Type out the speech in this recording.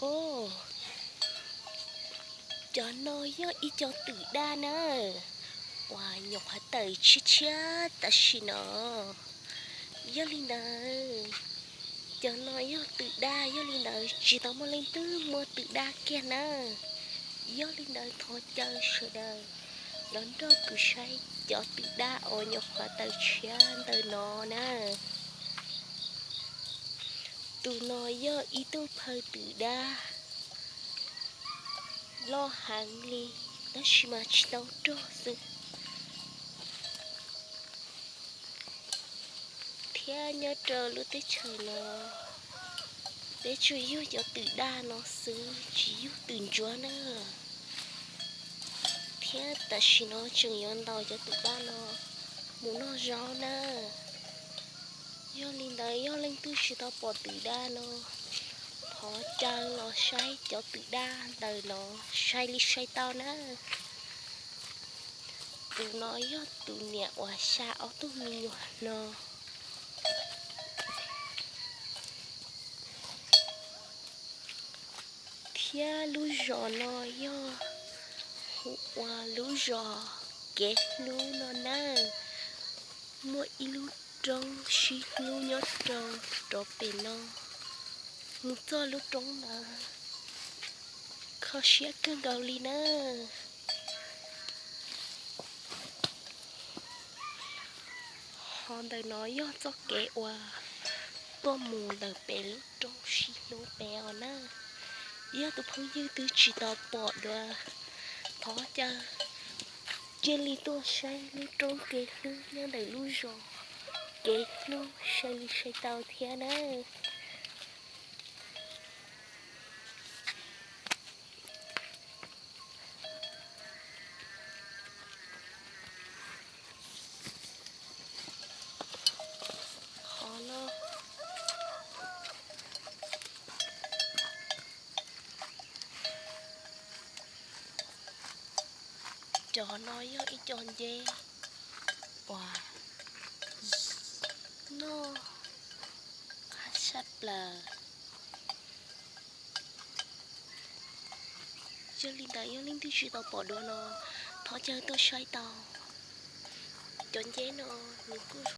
Os, cov no yog ib co twm daj na, uas nyuam qhuav tawm tshiab tshiab tam sim no. Yog li ntawd, cov no yog twm daj, yog li ntawd tsis tau muaj leej twg muaj twm daj kiag na. Yog li ntawd thov caw sawv daws los nrog kuv saib cov twm daj uas nyuam qhuav tawm tshiab ntawm no na. Tus no yog ib tug phaw twm daj loj heev li, tab sis mas tsis tau rog xwb. Thiab nyob rau lub teb chaws no, peb tsuas yug cov twm daj no xwb, tsis yug twm ntsuab na. Thiab tam sim no tseem yuav ntaus cov twm daj no mus noj zaub na. Yog li ntawd yog leej twg tsis tau pom twm daj no, thov caw los saib cov twm daj ntawm no, saib li saib tau na. Tus no yog tus niam uas xa ob tug me nyuam no. Thiab lub zos no yog hu ua lub zos Kev Hlub no na. Muaj ib lub roob sib hlub nyob rau rov pem no. Mus txog lub roob ntawd kho siab kawg nkaus li na. Ho ntawm no yog txoj kev uas tuaj mus ntawm pem lub roob sib hlub pem os na. Yog tus phooj ywg twg tsis tau pom dua, thov caw cia li tuaj saib lub roob Kev Hlub nyob ntawm lub zos Kev Hlub, saib li saib tau thiab na. Qhov no, cov no yog ib co nceb uas noj qab tshaj plaws. Yog li ntawd yog leej twg tsis tau pom dua no, thov caw tuaj saib tau. Cov nceb no nws kuj